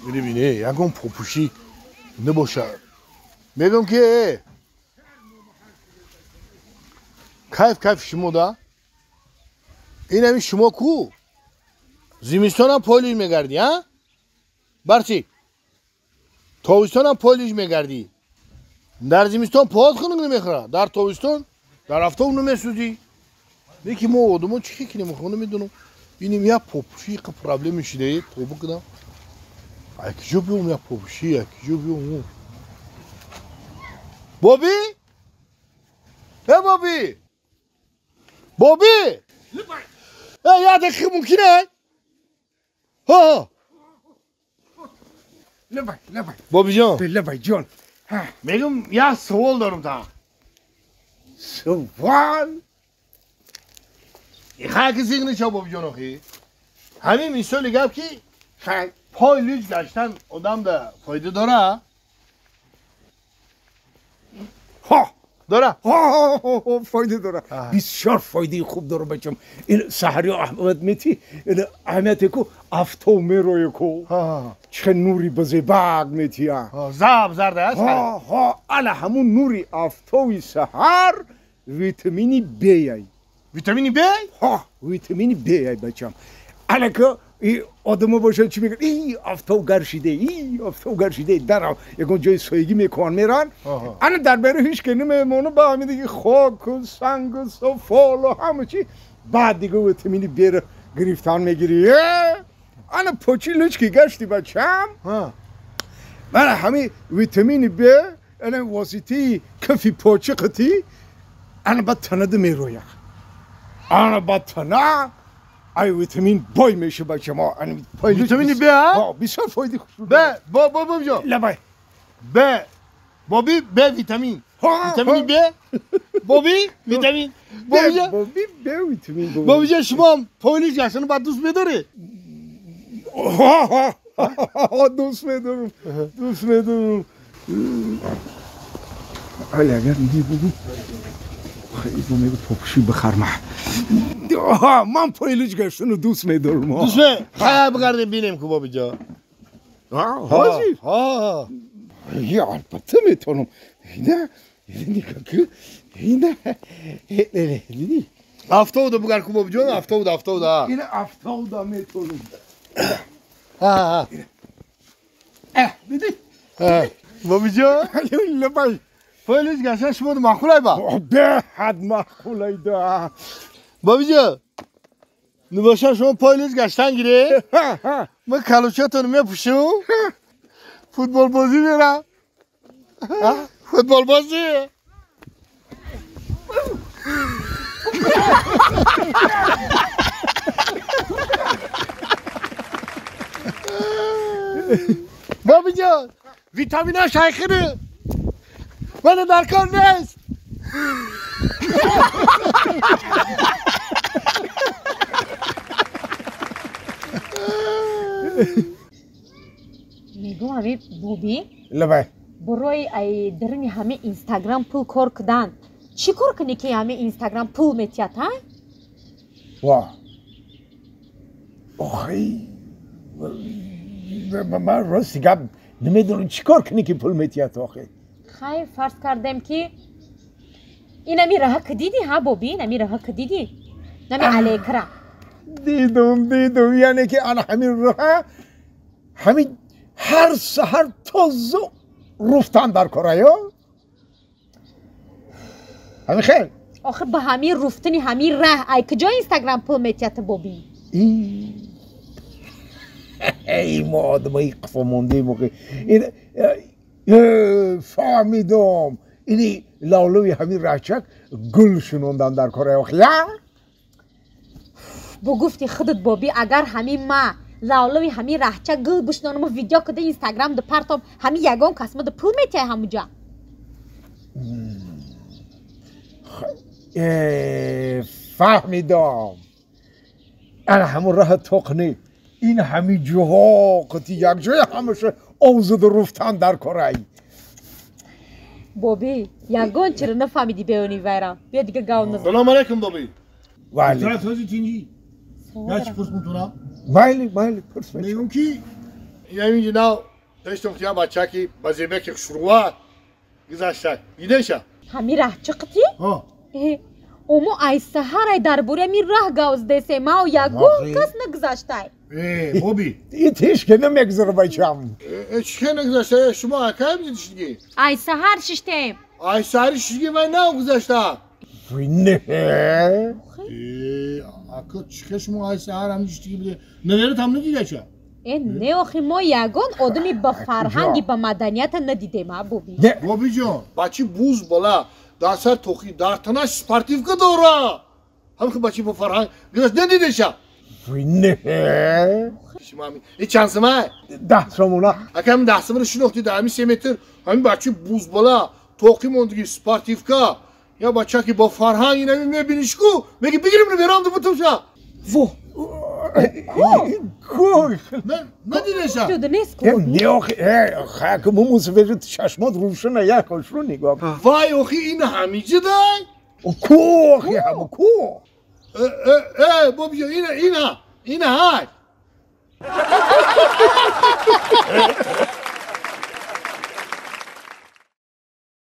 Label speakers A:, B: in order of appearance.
A: Бибине, ягон попушӣ набошад. Мегӯям ки кайф кайф шумо да? Ин ҳамин шумо ку? Зимистонам полиш мегардӣ, а? Барчи? Тобистонам полиш мегардӣ. Дар зимистон пот хунук намехӯрад, дар тобистон дар афтоб намесӯзӣ. Леки мо одамо чӣ кунем, хо намедонам. Иним як попушӣ қа проблема шидаи, тобу кунам. Ай киҷо биём як попушӣ, ай киҷо биём. Боби? Э Боби? Боби? Э як дақиқа мумкин аст? Ҳа.
B: Лабай, лабай.
A: Боби ҷон.
B: Лабай ҷон.
A: Мегӯм як савол дорам та.
B: Савол?
A: Хай ки зиғ нишо Боби ҷон охи. Ҳамин мисоли гап ки пой луҷ гаштан одам да фоида дора?
B: Ҳа.
A: Дора?
B: Ҳа, фоида дора. Бисёр фоидаи хуб дора бачам. Ин саҳари Аҳмад мети, ин аҳамияте ку афтоб мероя ку. Чӣ нури базебаг метия.
A: Заб зарда аст?
B: Ҳа, ҳа, ала ҳамун нури афтоби саҳар витамини Б ай.
A: Витамини Б?
B: Ҳа, витамини Б ай бачам. Ала ку одамо бошад чӣ мегӯяд? И афтоб гаршиде, и афтоб гаршиде, дарав ягон ҷои соягӣ мекунанд меранд. Ана дар беру ҳеч ке намемонад, ба ҳамин диги хоку сангу софолу ҳама чи. Баъд дига витамини Б-ро гирифтан мегирӣ. Ана почи лучки гашти бачам. Мана ҳамин витамини Б ана воситаи кафи почи қитӣ ана ба танада мерояд. Ана ба тана ай витамин бой меша бачама.
A: Витамини Б, а?
B: Бисёр фоидаи хуб.
A: Б, бо бо бо ҷо.
B: Лабай.
A: Б. Боби Б витамин. Витамини Б? Боби витамин. Боби ҷо.
B: Боби Б витамин.
A: Боби ҷо шумо полиш гаштанро баъд дӯст медоред?
B: Ҳа, дӯст медорам. Дӯст медорам. Али агар мебудӣ хеле мегӯ попуши бихарма. Ман пойлуҷ гаштану дӯст медорам.
A: Дӯст ме? Хай бигардем бинем ку Боби ҷо.
B: Ҳозир? Я албатта метавонам. Ина дидӣ?
A: Афтобда бигард ку Боби ҷон, афтобда, афтобда.
B: Ина афтобда метавонам. Дидӣ?
A: Боби ҷон?
B: Лабай.
A: Пойлуҷ гаштан шумо маъқул ай ба?
B: Беҳад маъқул ай да.
A: Боби ҷон, нубоша шумо пойлуҷ гаштан гире? Ман калучатон мепӯшум, футболбозӣ мерам. Футболбозӣ. Боби ҷон, витамина шайхири мана дар кор нест.
C: Мегӯм ҳами Боби?
B: Лабай.
C: Барои ай даруни ҳами Инстаграм пул кор кудан чӣ кор кунӣ ки ҳами Инстаграм пул метиҳад, ҳа?
B: Ва. Охи, ман рости гап намедонам чӣ кор кунӣ ки пул метиҳад охи.
C: Хай фарз кардем ки инами раҳа ки дидӣ, ҳа Боби, инами раҳа ки дидӣ, нами алекра.
B: Дидум, дидум, яъне ки ана ҳамин раҳа ҳамин ҳар саҳар тоза руфтан дар кораё? Ҳамин хел?
C: Охир ба ҳамин руфтани ҳамин раҳ ай куҷо Инстаграм пул метиҳад Боби?
B: Эй мо одамои қафомондаи моқи. Фаҳмидом. Ини лавлави ҳамин раҳчак гул шунондан дар кораё охи, я?
C: Бо гуфти худат Боби, агар ҳамин ма лавлави ҳамин раҳчак гул бишнонаму видео куда Инстаграм ду партом, ҳамин ягон кас ма ду пул метиҳай ҳамуҷа?
B: Фаҳмидом. Ана ҳамун раҳа тоқни. Ин ҳамин ҷоҳо қити якҷоя ҳамаша овзуду руфтан дар корай.
C: Боби, ягон чиро нафаҳмидӣ беёни вайрам. Биё дига гав назан.
A: Салом алейкум Боби.
B: Ва алейкум.
A: Тозӣ тинҷӣ. Я чӣ пурс мутунам?
B: Майли, майли, пурс.
A: Мегӯм ки Инаминҷи нав доштам я бачаки ба зебеки хушрува гузашта. Дидеша?
C: Ҳами раҳ чиқти? Омо ай саҳарай дар бораи ҳамин раҳ гавз десем, ау ягон кас нагузаштай.
A: Э, Боби.
B: И тишке намегзара, бачам.
A: Э, чике нагузашта? Шумо акаем дидишдиги?
C: Ай саҳар шиштем.
A: Ай саҳари шишги вай нав гузашта.
B: Не.
A: Э, ака чике шумо ай саҳар ҳам шиштиги буде? Наверат ҳам надидаша?
C: Э, не, охи мо ягон одами ба фарҳанги, ба маданията надидем, а, Боби.
A: Бобиҷон, бачи буз бала, дар сар тохи, дар танаш спортивка дора. Ҳам бачи бо фарҳанг гузашт надидеша?
B: Не.
A: Шумо ҳамин. И чанд сомай?
B: 10 сомона.
A: Ака ҳамин 10 сомона шинохти дар ҳамин 3 метр, ҳамин бачи бузбала, тоқи мондиги, спортивка. Я бачаки бо фарҳанг инами мебиниш ку, меги бигирим берам ду бутуша.
C: Во.
B: Ку.
A: Надидеша?
C: Чудо нест ку.
B: Не, охи, э, хак мумус вежу чашмот рӯшана як хушру нигоҳ.
A: Вай, охи ин ҳамиҷа дай?
B: Ку, охи, ҳам ку.
A: Э, э, э, бобиҷон, ина, ина, ина ҳай.